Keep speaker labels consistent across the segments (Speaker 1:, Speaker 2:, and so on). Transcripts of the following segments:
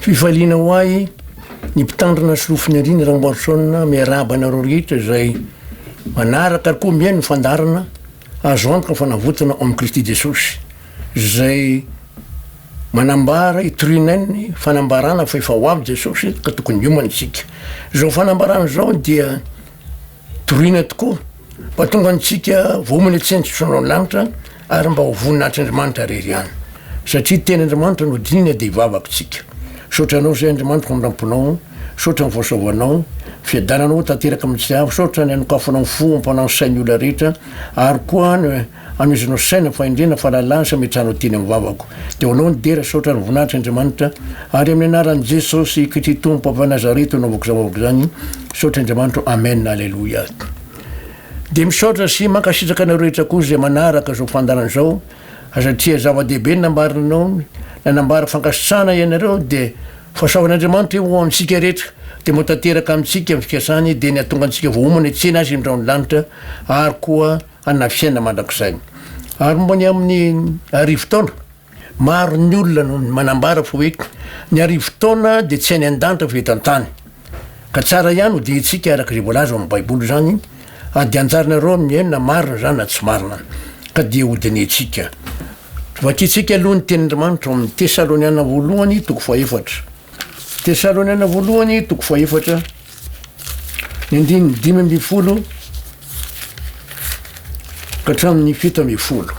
Speaker 1: Fifaliana ho ahy ny mpitandrina Solofonirina Ramboarison miarahaba anareo rehetra izay manaraka ary koa mihaino ny fandaharana azo antoka fanavotana ao amin'i Kristy Jesosy izay manambara itorianay ny fanambarana fa efa ho avy Jesosy ka tokony hiomana isika. Izao fanambarana izao dia Torina tokoa mba tonga antsika voaomana tsy ny lanitra ary mba ho voninahitr'Andriamanitra irery ihany. Satria teny Andriamanitra no dinihina dia hivavaka isika. Misaotra anao izay Andriamanitra famindramponao, misaotra ny fahasoavanao, fiadananao tanteraka amin'ny tsy avo, misaotra ny hanokafanao ny fo ampanao ny sain'ny olona rehetra ary koa ny hanomezanao saina, fahendrena, fahalalana sy hametrahanao teny amin'ny vavako. Dia ho anao ny dera, saotra ary voninahitra Andriamanitra, ary amin'ny anaran'i Jesosy Kristy Tompo avy any Nazareta no anaovako izany vavaka izany. Misaotra Andriamanitra o. Amen Aleloia. Dia misaotra sy mankasitraka anareo rehetra koa izay manaraka izao fandaharana izao, satria zava-dehibe ny nambaranao, nanambara fankasitrahana ianareo dia fahasoavan'Andriamanitra io ho amintsika rehetra, dia mba ho tanteraka amintsika ny fikasany dia ny hahatonga antsika voaomana hitsena Azy indray ny lanitra ary koa hanana fiainana mandrakizay. Ary momba ny amin'ny arivotaona, maro ny olona no manambara fa hoe ny arivotaona dia tsy any an-danitra fa eto an-tany. Ka tsara ihany ho dihintsika araka izay voalaza ao amin'ny Baiboly izany, ary dia anjaranareo ny mihaino na marina izany na tsy marina. Ka dia hodinihintsika. Vakintsika aloha ny tenin'Andriamanitra ao amin'ny Tesaloniana voalohany toko fahefatra. Tesaloniana voalohany toko fahefatra. Ny andininy 15 ka hatramin'ny 17.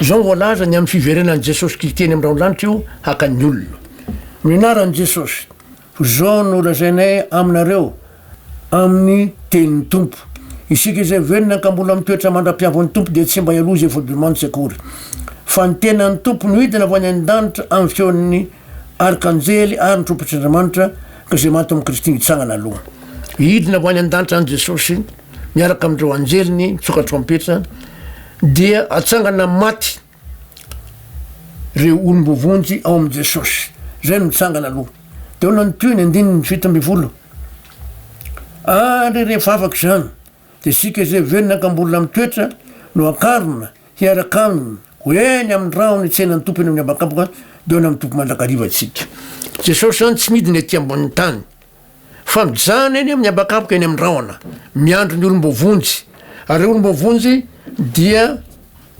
Speaker 1: Izao no voalaza ny amin'ny fiverenan'i Jesosy Kristy eny amin'ny rahon-danitra io haka ny olona. Amin'ny anaran'i Jesosy, izao no lazainay aminareo amin'ny tenin'ny Tompo, Isika izay velona ka mbola mitoetra mandra-piavin'ny Tompo dia tsy mba hialoha izay voadimandry tsy akory. Fa ny tenan'ny Tompo no hidina avy any an-danitra amin'ny feon'ny Arkanjely ary ny trompetr'Andriamanitra ka izay maty ao amin'i Kristy hitsangana aloha. Hidina ho any an-danitra any Jesosy miaraka amin'ireo anjeliny mitsoka trompetra dia atsangana maty ireo olom-boavonjy ao amin'i Jesosy. Izay no mitsangana aloha. Dia ahoana ny tohiny andininy 17. Ary rehefa afaka izany dia isika izay velona ka mbola mitoetra no akarina hiaraka aminy ho eny amin'ny rahona hitsena ny Tompo eny amin'ny habakabaka dia ho any amin'ny Tompo mandrakariva isika. Jesosy izany tsy midina ety ambonin'ny tany fa mijanona eny amin'ny habakabaka eny amin'ny rahona miandry ny olom-boavonjy ary ireo olom-boavonjy dia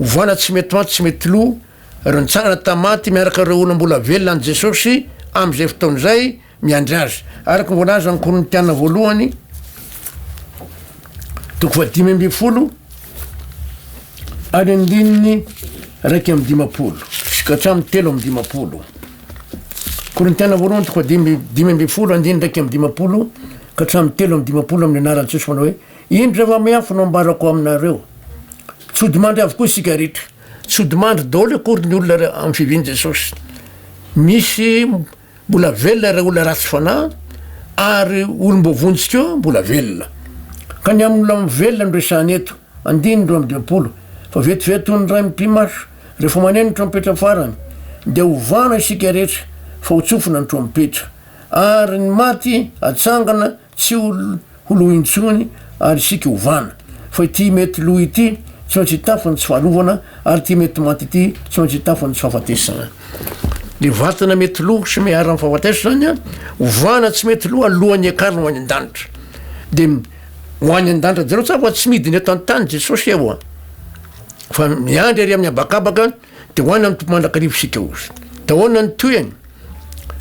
Speaker 1: ovana tsy mety maty tsy mety lo ireo nitsangana tamin'ny maty miaraka ireo olona mbola velona an'i Jesosy amin'izay fotoana izay Miandry azy. Araka ny voalazan'ny Korintiana voalohany, toko fahadimy ambin'ny folo, ary andininy 51 sy ka hatramin'ny 53. Korintiana voalohany toko fahadimy 15, andininy 51 ka hatramin'ny 53 amin'ny anaran'i Jesosy manao hoe, Indro zava-miafina no ambarako aminareo, tsy hodimandry avokoa isika rehetra, tsy hodimandry daholo akory ny olona amin'ny fiavian'i Jesosy. Misy Mbola velona ireo olona ratsy fanahy ary olom-boavonjy koa mbola velona. Ka ny amin'ny olona velona no resahana eto, andininy 52, fa vetivety ho ny iray mipi-maso, rehefa maneno ny trompetra farany, dia hovana isika rehetra fa hotsofina ny trompetra, ary ny maty hatsangana Tsy ho ho lo intsony ary isika hovana. Fa ity mety lo ity tsy maintsy hitafy ny tsy fahalovana ary ity mety maty ity tsy maintsy hitafy ny tsy fahafatesana. Ny vatana mety lo sy miharan'ny fahafatesana izany an, ovana tsy mety lo alohan'ny hiakarana ho any an-danitra. Dia ho any an-danitra jereo tsara fa tsy midina eto an-tany Jesosy eo an. Fa miandry ary amin'ny habakabaka Dia ho any amin'ny Tompo mandrakariva isika hozy. Dia ahoana ny tohiny?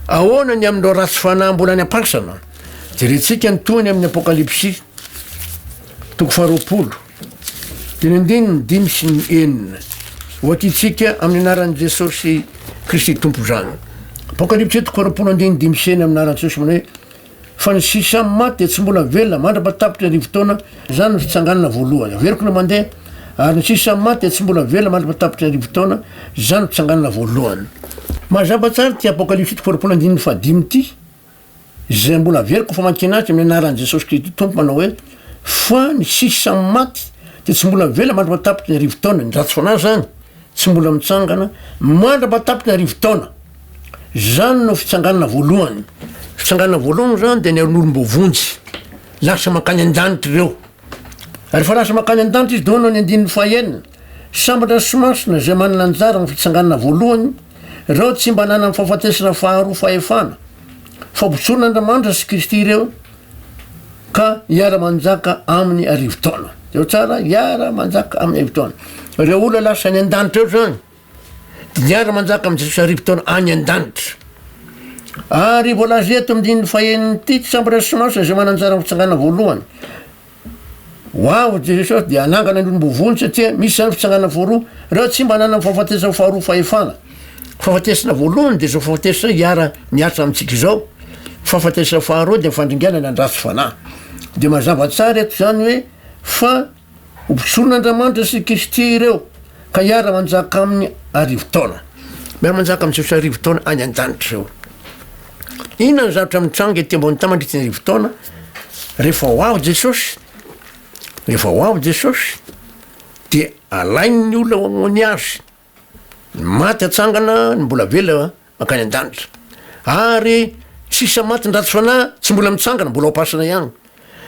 Speaker 1: Ahoana ny amin'ireo ratsy fanahy mbola any am-pasana? Jerentsika ny tohiny amin'ny Apokalypsy, toko faharoapolo, dia ny andininy dimy sy ny enina. Hovakintsika amin'ny anaran'i Jesosy Kristy Tompo izany. Apokalypsy toko faharoapolo andininy dimy sy enina amin'ny anaran'i Jesosy manao hoe Fa ny sisa amin'ny maty dia tsy mbola velona mandra-pahatapitry ny arivotaona, izany no fitsanganana voalohany. Averiko ilay mandeha, Ary ny sisa amin'ny maty dia tsy mbola velona mandra-pahatapitry ny arivotaona, izany no fitsanganana voalohany. Mazava tsara ity Apokalypsy toko faharoapolo andininy fahadimy ity, izay mbola averiko fa famakiana azy amin'ny anaran'i Jesosy Kristy Tompo manao hoe, Fa ny sisa amin'ny maty dia tsy mbola velona mandra-pahatapitry ny arivotaona, ny ratsy fanahy izany tsy mbola mitsangana mandra-pahatapitry ny arivotaona. Izany no fitsanganana voalohany. Fitsanganana voalohany izany dia ny olom-boavonjy. Lasa mankany an-danitra ireo. Ary rehefa lasa mankany an-danitra izy dia ahoana ny andininy fahaenina? Sambatra sy masina izay manana anjara amin'ny fitsanganana voalohany. Ireo tsy mba nanana fahafatesana faharoa fahefana, fa mpisoron'Andriamanitra sy Kristy ireo ka hiara-manjaka aminy arivotaona. Jereo tsara, hiara-manjaka aminy arivotaona. Ireo olona lasa any an-danitra eo zany, dia hiara-manjaka amin'i Jesosy arivotaona any an-danitra. Ary voalaza eto amin'ny andininy fahenina ity, tsy sambatra sy masina izay manan-jara amin'ny fitsanganana voalohany. Ho avy Jesosy dia hanangana ny olom-bovony satria misy izany fitsanganana faharoa, ireo tsy mba nanana ny fahafatesana faharoa fahefana. Fahafatesana voalohany dia izao fahafatesana hiara mihatra amintsika izao, fahafatesana faharoa dia ny fandringanana ny ratsy fanahy. Dia mazava tsara eto izany hoe fa ho mpisoron'Andriamanitra sy Kristy ireo ka hiara manjaka aminy arivotaona. Miara manjaka amin'i Jesosy arivotaona any an-danitra ireo. Inona ny zavatra mitranga ety ambony tany mandritry ny arivotaona? Rehefa ho avy Jesosy, rehefa ho avy Jesosy, dia alainy ny olona ho amony azy. Ny maty atsangana, ny mbola velona mankany an-danitra. Ary sisa maty ny ratsy fanahy tsy mbola mitsangana, mbola ao am-pasana ihany.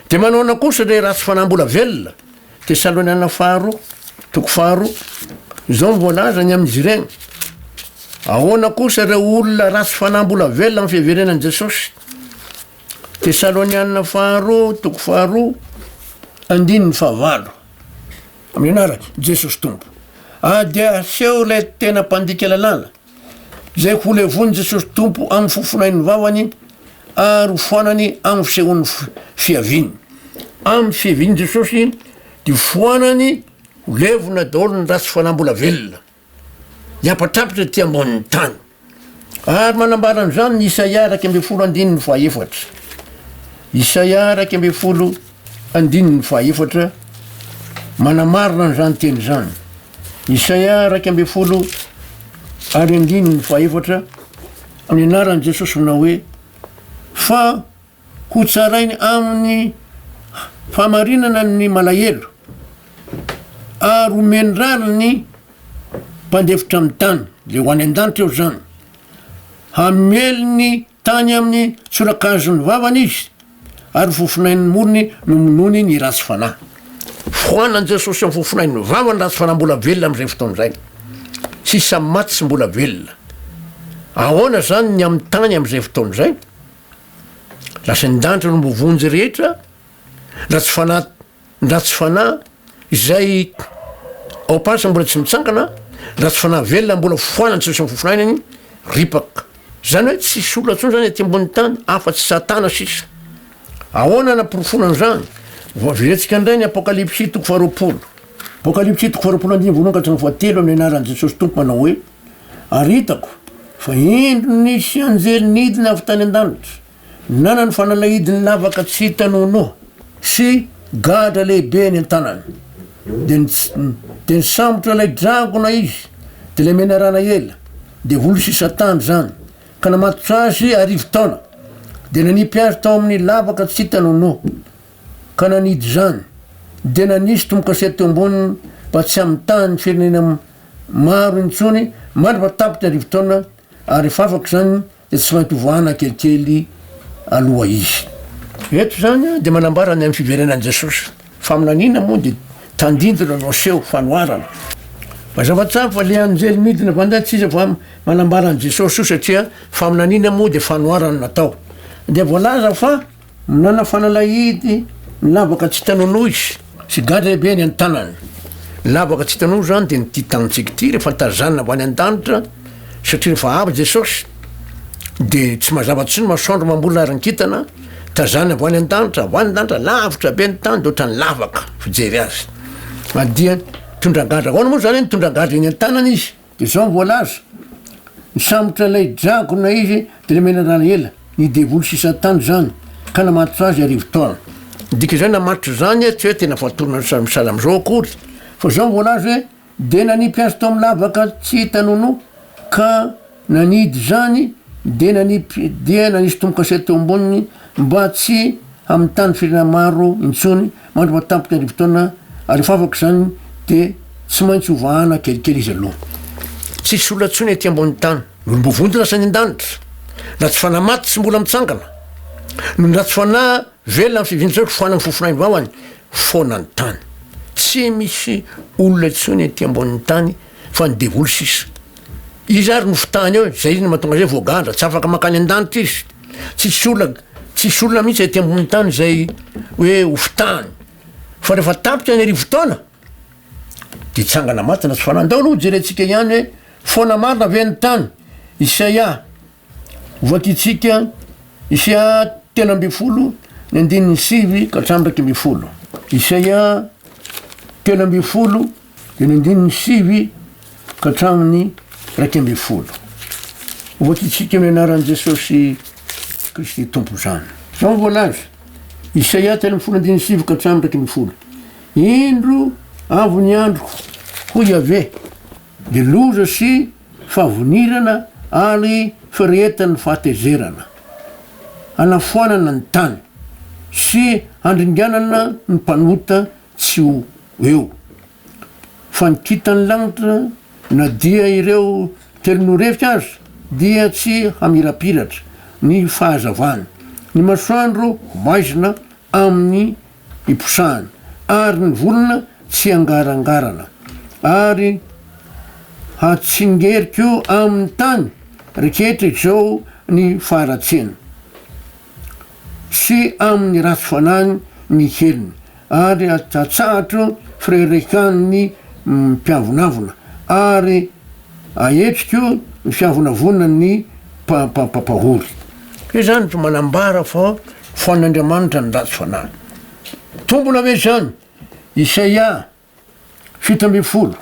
Speaker 1: Dia manaona kosa ilay ratsy fanahy mbola velona? Tesaloniana faharoa, toko faharoa. Izao no voalaza ny amin'izy ireny, Ahoana kosa ireo olona ratsy fanahy mbola velona amin'ny fiheverenan'i Jesosy? Tesaloniana faharoa, toko faharoa, andininy fahavalo. Amin'ny anaran'i Jesosy Tompo. Ary dia aseho ilay tena mpandika lalàna. Izay ho levon'i Jesosy Tompo amin'ny fofonain'ny vavany ary ho foanany amin'ny fisehoan'ny fiaviany. Amin'ny fiavian'i Jesosy dia ho foanany ho levona daholo ny ratsy fanahy mbola velona hiampatrampatra ety ambonin'ny tany. Ary manambara an'izany ny Isaia 11 andininy fahaefatra. Isaia 11 andininy fahaefatra manamarina an'izany teny izany. Isaia 11 ary andininy fahaefatra amin'ny anaran'i Jesosy manao hoe fa ho tsarainy amin'ny fahamarinana ny malahelo ary homeny rariny ny mpandefitra amin'ny tany, le ho any an-danitra eo zany. Hamely ny tany amin'ny tsorakazon'ny vavany izy, ary fofonain'ny morony no monony ny ratsy fanahy. Foanan'i Jesosy amin'ny fofonain'ny vavany ny ratsy fanahy mbola velona amin'izay fotoana izay. Sisa maty sy mbola velona. Ahoana izany ny amin'ny tany amin'izay fotoana izay? Lasa ny-danitra no voavonjy rehetra, ratsy fanahy Ny ratsy fanahy izay ao am-pasana mbola tsy mitsangana, ny ratsy fanahy velona mbola foanana tsy misy mifofonainany, ripaka. Izany hoe tsisy olona intsony izany aty ambony tany afa-tsy Satana sisa. Ahoana anaporofoana an'izany? Voaverentsika indray ny Apokalypsy toko faharoapolo. Apokalypsy toko faharoapolo andininy voalohany ka hatramin'ny fahatelo amin'ny anaran'i Jesosy Tompo manao hoe, Ary hitako fa indro nisy anjely nidina avy tany an-danitra, Nanana ny fanalahidiny lavaka tsy hita noanoa sy gadra lehibe eny an-tanany. Dia dia nisambotra ilay dragona izy, dia ilay menarana ela, devoly sy Satana izany, ka namatotra azy arivotaona. Dia nanipy azy tao amin'ny lavaka tsy hita noanoa, ka nanidy izany. Dia nanisy tombo-kase teo amboniny mba tsy hamitahany firenena maro intsony mandra-pahatapitra arivotaona, ary rehefa afaka izany, dia tsy maintsy hovoahana kelikely aloha izy. Eto izany dia manambara ny amin'ny fiverenan'i Jesosy. Faminaniana moa dia tandindona no aseho, fanoharana. Mazava tsara fa le anjely midina avy any tsy iza fa manambara an'i Jesosy io satria faminaniana moa dia fanoharana natao. Dia voalaza fa Manana fanalahidy ny lavaka tsy hita nonoa izy. Sy gadra lehibe any an-tanany. Ny lavaka tsy hita nonoa izany dia ny ity tanintsika ity rehefa tazanina avy any an-danitra satria rehefa avy Jesosy dia tsy mazava intsony masoandro mambola ary ny kintana, tazanina avy any an-danitra, avy any an-danitra lavitra be ny tany dia ohatran'ny lavaka fijery azy. Ary dia mitondra gadra. Ahoana moa izany hoe mitondra gadra eny an-tanany izy? Dia izao no voalaza, Nisambotra ilay dragona izy, dia ilay menarana ela, ny devoly sy Satana izany, ka namatotra azy arivotaona. Ny dikan'izany namatotra izany tsy hoe tena fatorana sahala amin'izao akory, fa izao no voalaza hoe, Dia nanipy azy tao amin'ny lavaka tsy hita nonoa, ka nanidy izany, dia nanipy, dia nanisy tombo-kase teo amboniny, mba tsy hamitany firenena maro intsony, mandra-pahatapitra arivotaona, ary rehefa afaka izany, dia Tsy maintsy hovahana kelikely izy aloha. Tsisy olona intsony ety ambony tany. Ny olom-bovonjy lasa any an-danitra. Ny ratsy fanahy maty tsy mbola mitsangana. Noho ny ratsy fanahy velona amin'ny fiavian'i Jesosy foana ny fofonain'ny vavany, foana ny tany. Tsy misy olona intsony ety ambonin'ny tany fa ny devoly sisa. Iza ary no fitahany eo? Zay no mahatonga azy hoe voagadra, tsy afaka mankany an-danitra izy. Tsisy olona, tsisy olona mihitsy aty ambony tany izay hoe ho fitahany. Fa rehefa tapitra ny arivotaona de hitsangana maty na tsy fanahy. Ndao aloha hojerentsika ihany hoe foana marina ve ny tany? Isaia, hovakintsika Isaia 13 ny andininy 9 ka hatramin'ny 11. Isaia 13 dia ny andininy 9 ka hatramin'ny 11. Hovakintsika amin'ny anaran'i Jesosy Kristy Tompo izany. Izao no voalaza, Isaia 13 andininy 9 ka hatramin'ny 11. Indro avo ny androko, hoy Yaveh, dia loza sy fahavonirana ary firehetan'ny fahatezerana, hanafoanana ny tany sy handringanana ny mpanota tsy ho eo. Fa ny kintan'ny lanitra, na dia ireo telonorefy aza, dia tsy hamirapiratra ny fahazavany, ny masoandro ho maizina amin'ny hiposahany, ary ny volana tsy hangarangarana, ary hatsingeriko amin'ny tany rehetra izao ny faharatsiany, sy amin'ny ratsy fanahy ny helony, ary hatsahatro fireharehan'ny mpiavonavona, ary ahetriko ny fiavonavonan'ny mpampahory. Izany no manambara fa Foan'Andriamanitra ny ratsy fanahy. Tombona ve izany? Isaia 17,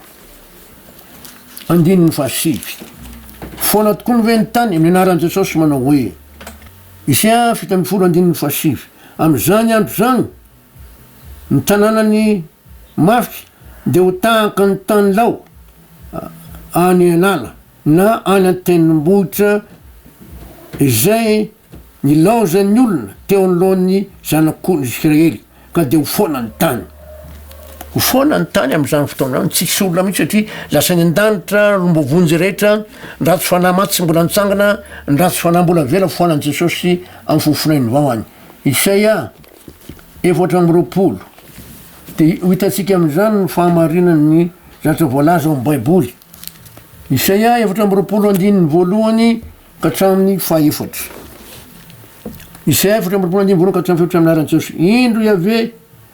Speaker 1: andininy fahasivy. Foana tokoa ve ny tany? Amin'ny anaran'i Jesosy manao hoe, Isaia 17, andininy fahasivy. Amin'izany andro izany, ny tanànan'i mafy dia ho tahaka ny tany lao any an'ala na any an-tendrombohitra izay Nilaozan'ny olona teo anoloan'ny zanak'Israely, ka dia ho foana ny tany. Ho foana ny tany amin'izany fotoana izany, tsy hisy olona mihitsy satria lasa any an-danitra, olom-boavonjy rehetra, ny ratsy fanahy maty tsy mbola nitsangana, ny ratsy fanahy mbola velona foanan'i Jesosy amin'ny fofonainy vao any. Isaia 24, dia ho hitantsika amin'izany ny fahamarinan'ny zavatra voalaza ao amin'ny Baiboly. Isaia 24 andininy voalohany ka hatramin'ny fahefatra. Isaia 24 andininy voalohany ka hatramin'ny fahefatra amin'ny anaran'i Jesosy. Indro Yaveh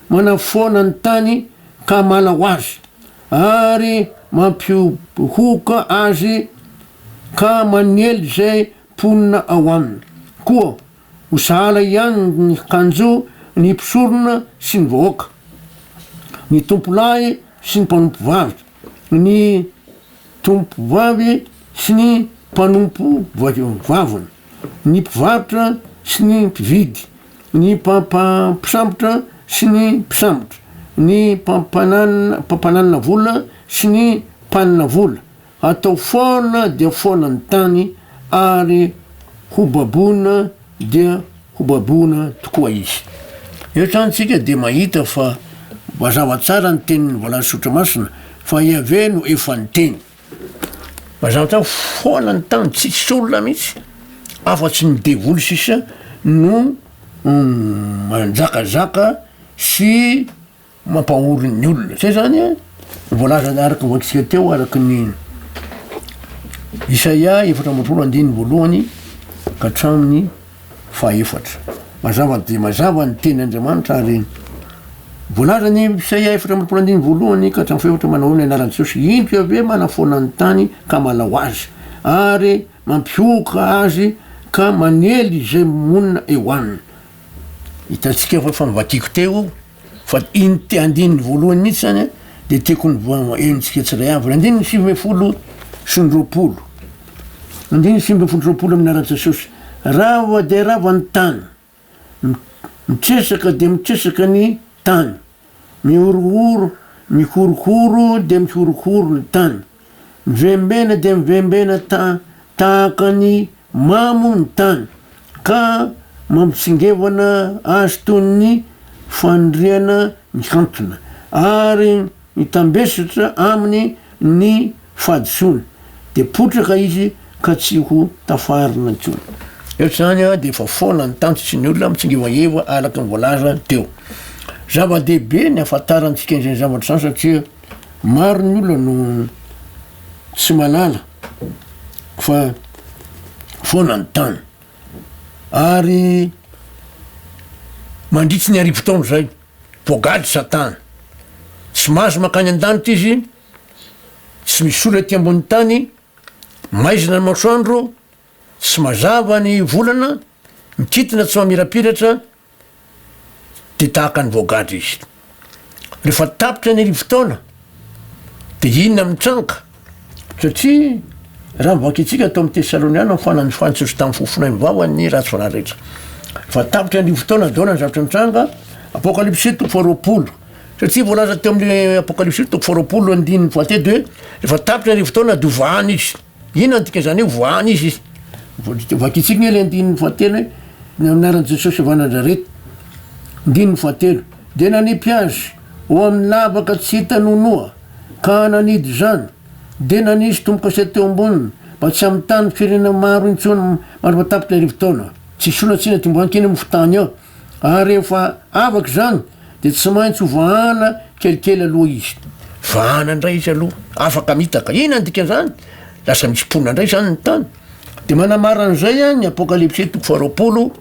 Speaker 1: manafoana ny tany ka mala ho azy, ary mampihohoka azy ka manely izay mponina ao aminy. Koa ho sahala ihany ny kanjo ny mpisorona sy ny vahoaka, ny tompolahy sy ny mpanompovavy, ny tompovavy sy ny mpanompo vaviny, ny mpivarotra sy ny mpividy, ny mpampisambotra sy ny mpisambotra, ny mpampananina vola sy ny mpanana vola, hatao foana dia foana ny tany ary ho baboina dia ho baboina tokoa izy. Eo hatrany isika dia mahita fa mazava tsara ny tenin'ny voalazan'ny Soratra Masina fa Iaveh no efa niteny. Mazava tsara foana ny tany, tsisy olona mihitsy afa-tsy ny devoly sisa no manjakazaka sy mampahory ny olona. Zay zany no voalaza araka ny voakisika teo araka ny Isaia 24 andininy voalohany ka hatramin'ny fahaefatra. Mazava dia mazava ny teny Andriamanitra ary voalaza ny Isaia 24 andininy voalohany ka hatramin'ny fahaefatra manao hoe ny anaran'i Jesosy, indro Yaveh manafoana ny tany ka malao azy ary mampihohoka azy ka manely izay monina eo aminy. Hitantsika fa efa novakiako teo fa iny te andininy voalohany mihitsy zany de tiako ny henontsika tsiray avy. Ny andininy 29. Andininy 29 amin'ny anaran'i Jesosy. Rava dia rava ny tany, mitresaka dia mitresaka ny tany, mihorohoro, mihorohoro dia mihorohoro ny tany. Mivembena dia mivembena tahaka ny mamo ny tany, ka mampitsingevana azy toy ny fandriana mihantona, ary mitambesatra aminy ny fahadisoany, dia potraka izy ka tsy ho tafarina intsony. Eto izany dia efa foana ny tany tsy ny olona mitsingevaheva araka ny voalaza teo. Zava-dehibe ny ahafantarantsika an'izany zavatra izany satria Maro ny olona no tsy mahalala. Fa foana ny tany. Ary mandritry ny arivotaona izay, voagadra Satana. Tsy mahazo mankany an-danitra izy, tsy misy olona ety ambony tany, maizina ny masoandro, tsy mazava ny volana, mikitina tsy mamirapiratra, dia tahaka ny voagadra izy. Rehefa tapitra ny arivotaona dia inona no mitranga? Satria raha mivaky antsika ato amin'ny Tesaloniana fa nanofantsotro tamin'ny fofonay vava ny ratsy fanahy rehetra. Rehefa tapitra ny arivotaona dia ahoana ny zavatra mitranga? Apokalypsy toko faharoapolo. Satria voalaza teo amin'ny Apokalypsy toko faharoapolo andininy fahatelo dia hoe rehefa tapitra ny arivotaona dia hovahana izy. Inona no dikan'izany hoe voahana izy? Vakintsika anie ilay andininy fahatelo hoe ny amin'ny anaran'i Jesosy avy any Nazareta. Andininy fahatelo. Dia nanipy azy ho amin'ny lavaka tsy hita nonoa, ka nanidy izany. Dia nanisy tombo-kase teo amboniny, mba tsy hamitany firenena maro intsony mandra-pahatapitra arivotaona. Tsy hisy olona tsy natombohan-kena mofo tany ao. Ary rehefa afaka izany dia tsy maintsy ho vahana kelikely aloha izy. Vahana indray izy aloha, afaka mitaka. Inona ny dikan'izany? Lasa misy mponina indray izany ny tany. Dia manamara an'izay ny Apokalypsy toko faharoapolo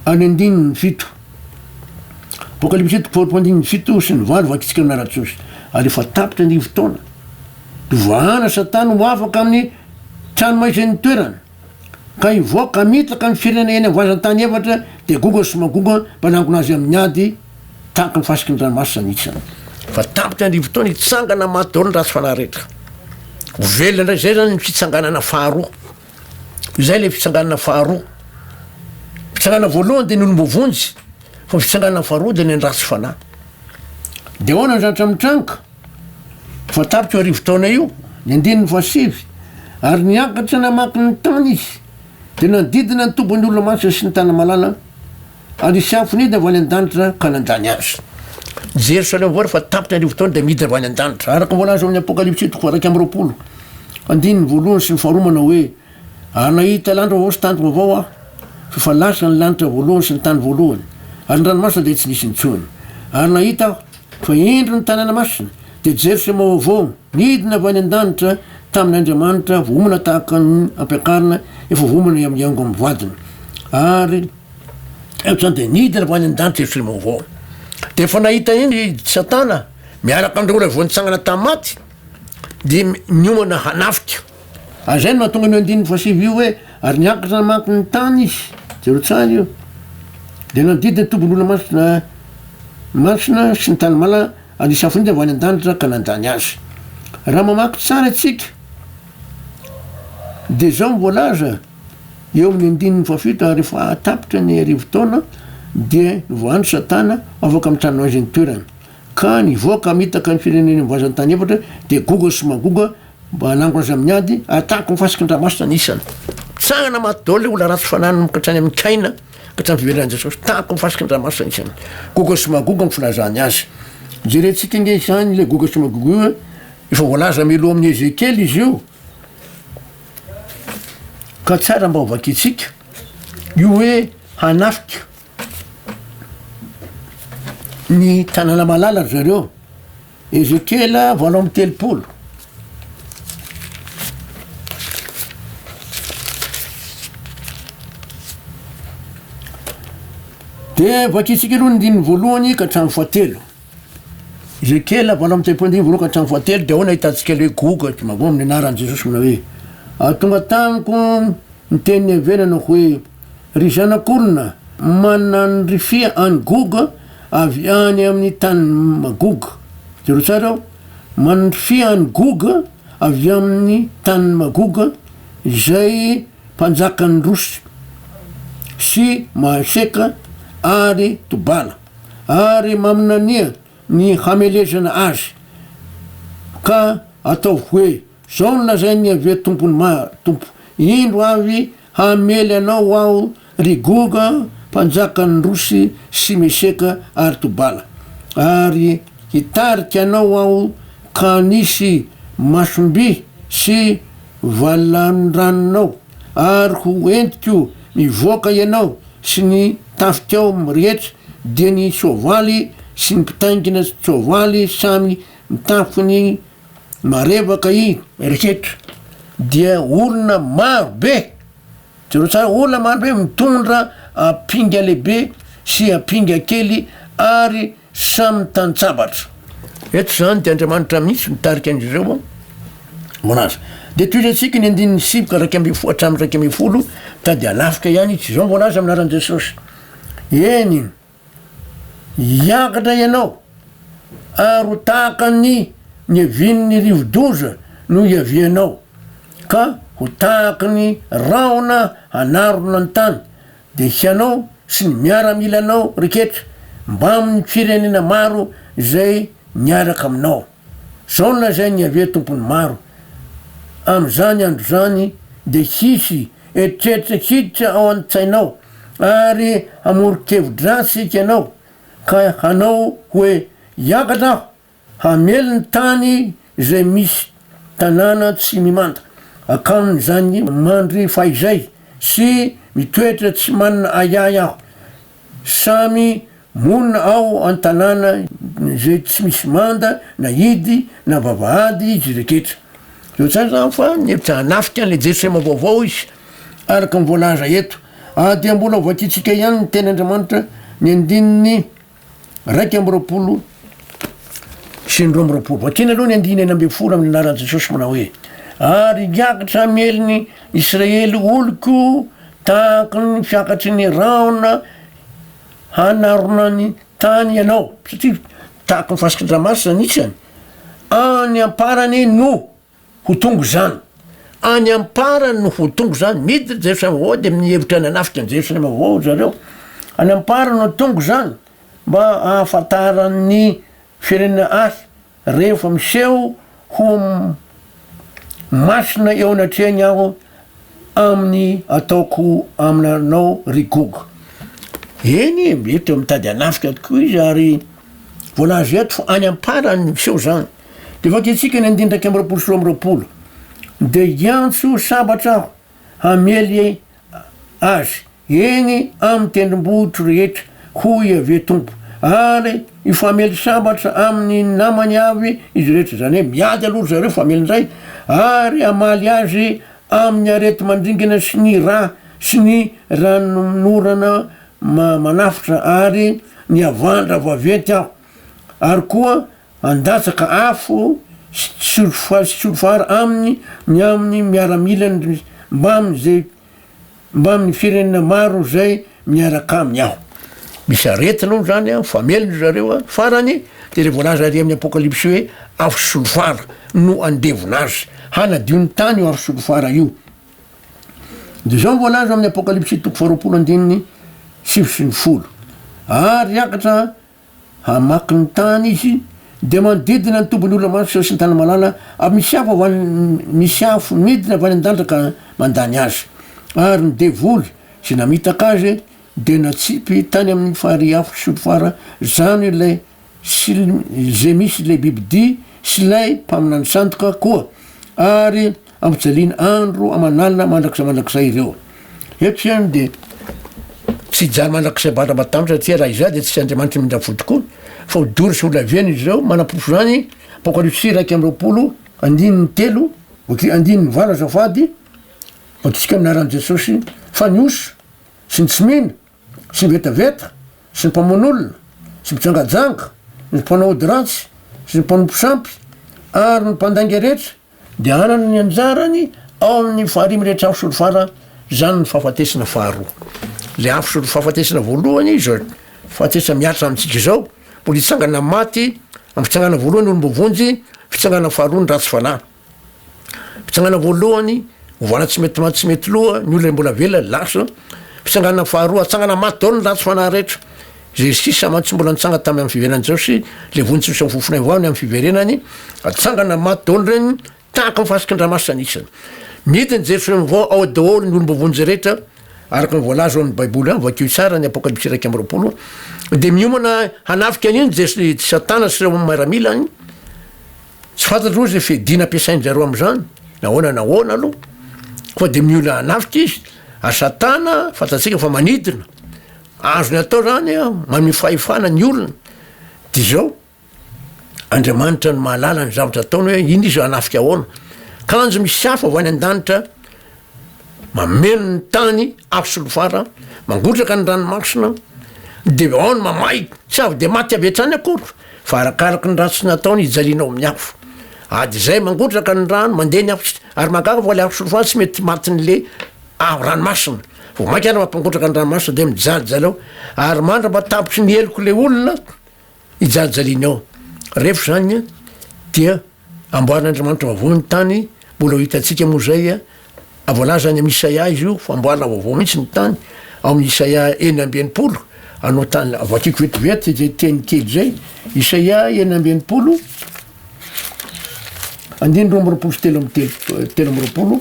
Speaker 1: any andininy fito. Apokalypsy toko faharoapolo andininy fito sy ny valo vakintsika amin'ny anaran-Jesosy. Ary efa tapitra ny fotoana. Vahana Satana ho afaka amin'ny tranomaizan'ny toerana. Ka hivoaka hamitaka ny firenena eny amin'ny vazan-tany efatra, dia Goga sy Magoga mpanangona azy amin'ny ady, tahaka ny fasiky ny ranomasina ny isany. Fa tapitra ny rivotaona, hitsangana maty daholo ny ratsy fanahy rehetra. Ho velona indray, izay izany ny fitsanganana faharoa. Izay ilay fitsanganana faharoa. Fitsanganana voalohany dia ny olom-boavonjy, fa ny fitsanganana faharoa dia ny an'ny ratsy fanahy. Dia ahoana ny zavatra mitranga? Fa tapitra io arivotaona io, ny andininy fahasivy, ary niakatra namaky ny tany izy, dia nanodidina ny tobin'ny olona masina sy ny tana-malala, ary nisy afo nidina avy any an-danitra ka nandany azy. Jerosalema vaovao rehefa tapitra ny arivotaona dia midina avy any an-danitra, araka ny voalaza ao amin'ny Apokalypsy toko faha-21, andininy voalohany sy ny faharoa manao hoe, Ary nahita lanitra vaovao sy tany vaovao aho, fa efa lasa ny lanitra voalohany sy ny tany voalohany, ary ny ranomasina dia tsy nisy intsony. Ary nahita aho, fa indro ny tanàna masina, dia Jerosalema vaovao, nidina avy any an-danitra tamin' Andriamanitra, voaomana tahaka ny ampiakarina efa voaomana hihaingo amin'ny vadiny. Ary eto izany dia nidina avy any an-danitra Jerosalema vaovao. Dia efa nahita iny i Satana miaraka amin'ireo olona vao nitsangana tamin'ny maty, dia niomana hanafika. Ary izay no mahatonga an'io andininy fahasivy io hoe, Ary niakatra namaky ny tany izy, jereo tsara io, dia nanodidy ny tobin'olona masina masina sy ny tany malala, ary nisy afo nidina avy any an-danitra ka nandany azy. Raha mamaky tsara isika, dia izao no voalaza eo amin'ny andininy fahafito, Ary rehefa tapitra ny arivotaona, dia novoahan'i Satana ho afaka amin'ny tranomaizina ny toerany, ka nivoaka hamitaka ny firenena vazan-tany efatra, dia Goga sy Magoga, Mba hanangona azy amin'ny ady, ary tahaka ny fasiky ny ranomasina ny isany. Mitsangana maty daholo ilay olona ratsy fanahy nanomboka hatrany amin'i Kaina ka hatramin'ny fiverenan'i Jesosy. Tahaka ny fasiky ny ranomasina ny isany. Goga sy Magoga ny filazany azy. Jerentsika ange izany ilay Goga sy Magoga io e. Efa voalaza mialoha amin'i Ezekiela izy io. Ka tsara mba hovakintsika io hoe hanafika ny tanàna malala ry zareo. Ezekiela 38. Dia vakintsika aloha ny andininy voalohany ka hatramin'ny fahatelo. Ezekiela 38 andininy voalohany ka hatramin'ny fahatelo dia ahoana ahitantsika ilay Goga sy Magoga amin'ny anaran'i Jesosy manao hoe, Ary tonga tamiko ny tenin'i Yaveh nanao hoe, Ry zanak'olona, manandrifia an'i Goga avy any amin'ny tanin'i Magoga. Jereo tsara ao, manandrifia an'i Goga avy amin'ny tanin'i Magoga, izay mpanjakan'i Rosy sy Mahaseka ary Tobala, ary maminania ny hamelezana azy, ka ataovy hoe, Izao no lazain'i Yaveh Tompon'ny maro, Tompo, Indro avy hamely anao Aho, ry Goga, mpanjakan'ny Rosy sy Meseka ary Tobala. Ary hitarika anao Aho ka hanisy masom-by sy valanondranonao, ary ho entiko mivoaka ianao sy ny tafikao rehetra, dia ny soavaly sy ny mpitaingina tsoavaly samy mitafy ny Marevaka i rehetra. dia olona maro be, jereo tsara, olona maro be mitondra ampinga lehibe sy ampinga kely ary samy mitan-tsabatra. Eto izany dia Andriamanitra mihitsy mitarika an'izy ireo milaza. Dia tohizantsika ny andininy sivy ka 11 hatramin'ny 11, mitady hanafika ihany izy. Izao no voalaza amin'ny anaran'i Jesosy. Eny, hiakatra ianao, ary ho tahaka ny niavian'ny rivo-doza no hiavianao, ka ho tahaka ny rahona hanarona ny tany, dia hianao sy ny miaramilanao reketra, mbamin'ny firenena maro izay miaraka aminao. Izao no lazain'i Yaveh Tompon'ny maro, Amin'izany andro izany dia hisy eritreritra hiditra ao an-tsainao, ary hamoron-kevi-dratsy ianao, ka hanao hoe, Hiakatra aho, Hamely ny tany izay misy tanàna tsy mimanda, akaon'izany mandry fahizay sy mitoetra tsy manana ahiahy aho. Samy monina ao an-tanàna izay tsy misy manda na hidy na vavahady izy reketra. Zao tsara izany fa nihevitra hanafika an'ilay Jerosalema vaovao izy, araka ny voalaza eto. Ary dia mbola hovakintsika ihany ny teny Andriamanitra ny andininy 21 sy ny 22. Vakina aloha ny andininy 16 amin'ny anaran'i Jesosy manao hoe, Ary hiakatra hamely ny Israely oloko tahaka ny fiakatry ny rahona hanarona ny tany ianao, satria tahaka ny fasiky ny ranomasina ny isany, any am-parany no Ho tonga izany. Any am-parany no ho tonga izany. Miditra Jerosalema vaovao dia mihevitra ny hanafika an'i Jerosalema vaovao ry zareo. Any am-parany no tonga izany mba hahafantaran'ny firenena ahy rehefa miseho ho masina eo anatrehany aho amin'ny ataoko aminarnao ry Goga. Eny e, mety mitady hanafika tokoa izy ary voalaza eto fa any am-parany no miseho izany. Dia vakintsika ny andininy 2021, Dia hiantso sabatra aho hamely azy, eny amin'ny tendrombohitro rehetra, hoy Iaveh Tompo, ary hifamely sabatra amin'ny namany avy izy rehetra, izany hoe miady aloha ry zareo, hifamely indray, ary hamaly azy amin'ny areti-mandringana sy ny ra sy ny ranonorana manafotra ary ny havandra vaventy aho, ary koa Handatsaka afo sy solifara aminy ny amin'ny miaramilany mbamin'izay mbamin'ny firenena maro izay miaraka aminy aho. Misy aretina hono izany an, mifamelona ry zareo an, farany dia ilay voalaza ary amin'ny Apokalypsy hoe afo sy solifara no handevona azy, hanadio ny tany io afo sy solifara io. Dia izao no voalaza amin'ny Apokalypsy toko faharoapolo andininy 19, Ary hiakatra Hamaky ny tany izy, dia manodidina ny tobin'ny olona masina sy ny tany malala, ary misy afo avy any, misy afo midina avy any an-danitra ka mandany azy. Ary ny devoly izay namitaka azy dia natsipy tany amin'ny farihy afo sy solifara, izany ilay sy izay misy ilay bibidia sy ilay mpaminany sandoka koa, ary Ampijaliana andro aman'alina mandrakizay mandrakizay ireo. Eto ihany dia tsy hijaly mandrakizay mandra-mahatamitra satria raha izay dia tsy Andriamanitra mindra fo tokoa fa ho dory sy ho laviana izy ireo. Manaporofo izany Apokalypsy 21 andininy 3, ok, andininy 8 azafady, vakitsika amin'ny anaran'i Jesosy fa ny osa sy ny tsy mino sy ny vetaveta sy ny mpamono olona sy ny mpijangajanga, ny mpanao ody ratsy sy ny mpanompo sampy ary ny mpandainga rehetra Dia hanana ny anjarany ao amin' ny farihy mirehitra afo solifara izany ny fahafatesana faharoa. Ilay afo sol fahafatesana voalohany izao fahafatesana mihatra amintsika izao, mbola hitsangana maty amin'ny fitsangana voalohany olom-boavonjy, fitsangana faharoa ny ratsy fanahy. Fitsangana voalohany, ovana tsy mety maty tsy mety loha, ny olona mbola velona lasa. Fitsangana faharoa, atsangana maty daholo ny ratsy fanahy rehetra. Izay sisa mantsy mbola nitsanga tamin'ny amin'ny fiverenan'i Jesosy, levon'ny tsy misy amin'ny fofonay vao ny amin'ny fiverenany, atsangana maty daholo ireny, tahaka ny fasiky ny ranomasina ny isany. Midina i Jerosalema vao ao daholo ny olom-boavonjy rehetra, araka ny voalaza ao amin'ny Baiboly any, vakio tsara ny Apokalypsy 21, dia miomana hanafika an'iny Jes- Satana sy ireo miaramilany, tsy fantatro aloha izay fiadiana ampiasain-dry zareo amin'izany, na ahoana na ahoana aloha, fa dia miolana hanafika izy, ary Satana fantatsika fa manidina, Azony atao zany an, manome fahefana ny olona, de zao, Andriamanitra no mahalala ny zavatra ataony hoe iny izy hanafika ahoana, Kanjo misy afo avy any an-danitra mameno ny tany, afo solifara, mangotraka ny ranomasina, de ao ny mamay, tsy avy de maty avy hatrany akory, fa arakaraky ny ratsy nataony ijaliana ao amin'ny afo. Ady izay mangotraka ny rano, mandeha ny afo, ary mahagaga fa le afo solifara tsy mety matin'le afo ranomasina, vao mainka ary mampangotraka ny ranomasina de mijalijaly ao, ary mandrapa tapitry ny helok'le olona ijalijaliany ao. Rehefa izany dia Amboarin'Andriamanitra vaovao ny tany, mbola ho hitantsika moa izay, voalaza any amin'ny Isaia izy io, fa amboarina vaovao mihitsy ny tany, ao amin'ny Isaia 66, anao tany, vakiko vetivety izay teny kely izay, Isaia 66, andininy 22 sy 23,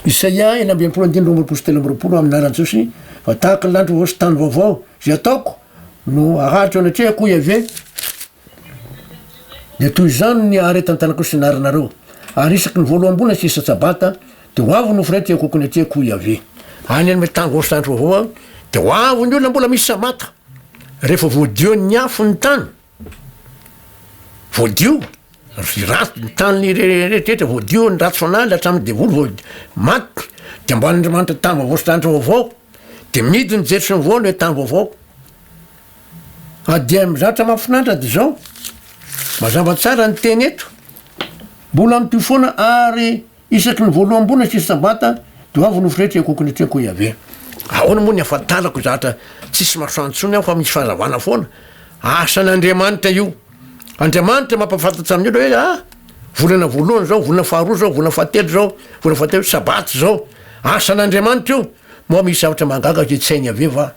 Speaker 1: Isaia 66 andininy 22 sy 23, amin'ny anaran'i Jesosy, fa tahaka ny lanitra vaovao sy tany vaovao, izay ataoko no haharitra eo anatrehako, hoy Yaveh, Dia toy izany ny haharetan-tanako sy ny arinareo, ary isaky ny voaloham-bolana sy isan-tsabata, dia ho avy ny nofo rehetra hiakoako ny atrehiko, hoy Yaveh. Any amin'ny tany vao sy lanitra vaovao aho, dia ho avy ny olona mbola misy sabata, rehefa voadion'ny afo ny tany, voadio, ry ratsy, ny tany rehetra voadio, ny ratsy fanahy hatramin'ny devoly vao maty, dia amboarin'Andriamanitra tany vaovao sy lanitra vaovao, dia midiny Jerosalema vaovao ilay tany vaovao. Ary dia mizatra mahafinaritra dia izao, mazava tsara ny teny eto, mbola mitohy foana ary isaky ny voaloham-bolana sy sabata dia ho avy ny nofo rehetra hiakoako ny atrehako hoy Yaveh. Ahoana moa ny ahafantarako zatra tsisy masoandro intsony aho fa misy fahazavana foana? Asan'Andriamanitra io. Andriamanitra mampahafantatra amin'ny olona hoe ah, volana voalohany izao, volana faharoa izao, volana fahatelo izao, volana fahatelo, sabata izao. Asan'Andriamanitra io. Moa misy zavatra mahagaga izay tsy hain'i Yaveh va?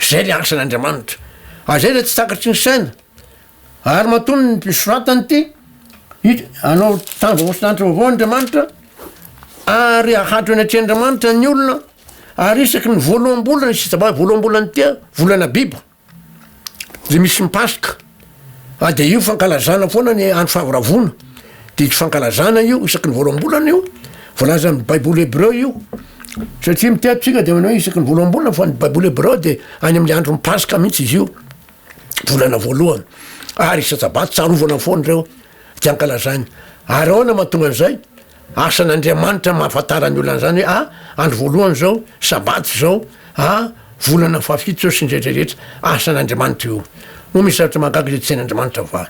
Speaker 1: Zay le asan'Andriamanitra. Ary zay le tsy takatry ny saina. Ary matoa ny soratany ity, hita, hanao tany vaovao sy lanitra vaovao Andriamanitra, ary hahatro eny an-tren-dRamanitra ny olona, ary isaky ny voaloham-bolana isika, voaloham-bolana ity, volana biba. Zay misy ny paska ah de io fankalazana foana ny andro fahavoravoana de io fankalazana io isaky ny voaloham-bolana io voalaza amin'ny baiboly hebreo io satria mitety tsika de manao hoe isaky ny voaloham-bolana fa ny baiboly hebreo de any amin'ny andron'ny paska mihitsy izy io volana voalohany ary isa-tsabato tsarovana foana ireo de ankalazaina ary ahoana mahatonga an'izay Asan'Andriamanitra mahafantaran'ny olona an'izany hoe ah, andro voalohany izao, sabata izao, ah, volana fahafito izao sy ny rehetra rehetra. Asan'Andriamanitra io. Moa misy zavatra mahagaga izay tsy hain'Andriamanitra va?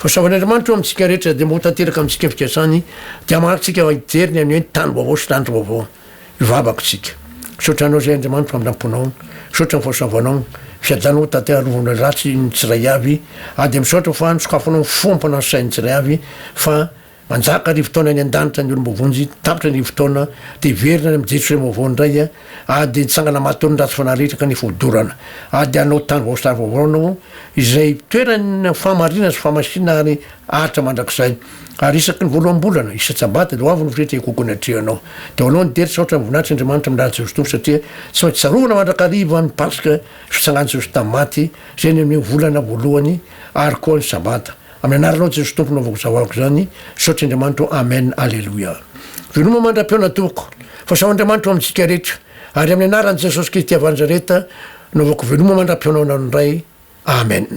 Speaker 1: Fahasoavan'Andriamanitra eo amintsika rehetra dia mba ho tanteraka amintsika ny fikasany, dia hamarintsika hijery ny amin'ny hoe tany vaovao sy lanitra vaovao. Hivavaka isika. Misaotra Anao izay Andriamanitra famindram-ponao. Misaotra ny fahasoavanao. Fiadanao tanteraka arovana ratsy ny tsiray avy. Ary dia misaotra fa nosokafanao ny fo am-panahy sy sain'ny tsiray avy fa Manjaka arivotaona any an-danitra ny olom-boavonjy, tapitra ny arivotaona, dia hiverina any amin'i Jerosalema vaovao indray, ary dia nitsangana maty teo ny ratsy fanahy rehetra kanefa hodorana. Ary dia hanao tany vaovao sy tany vaovao anao, izay toeran'ny fahamarinana sy fahamasinana ary haharitra mandrakizay. Ary isaky ny voaloham-bolana, isan-tsabata, dia ho avy ny nofo rehetra hikokoa ny atrehanao. Dia ho anao ny dera, saotra ny voninahitr' Andriamanitra amin'ny lalan'i Jesosy Tompo, satria tsy maintsy tsarovana mandrakariva ny Paska sy fitsangan'i Jesosy tamin'ny maty, izay ny amin'ny volana voalohany, ary koa ny Sabata. Amin'ny anaranao Jesoa Tompo no anaovako zavako izany, misaotra Andriamanitra o Amen Aleloia. Veloma mandra-pihaona tompoko, fa sao Andriamanitra ho amintsika rehetra, ary amin'ny anaran'i Jesosy Kristy avy Nazareta no anaovako veloma mandra-pihaona anao indray, Amen.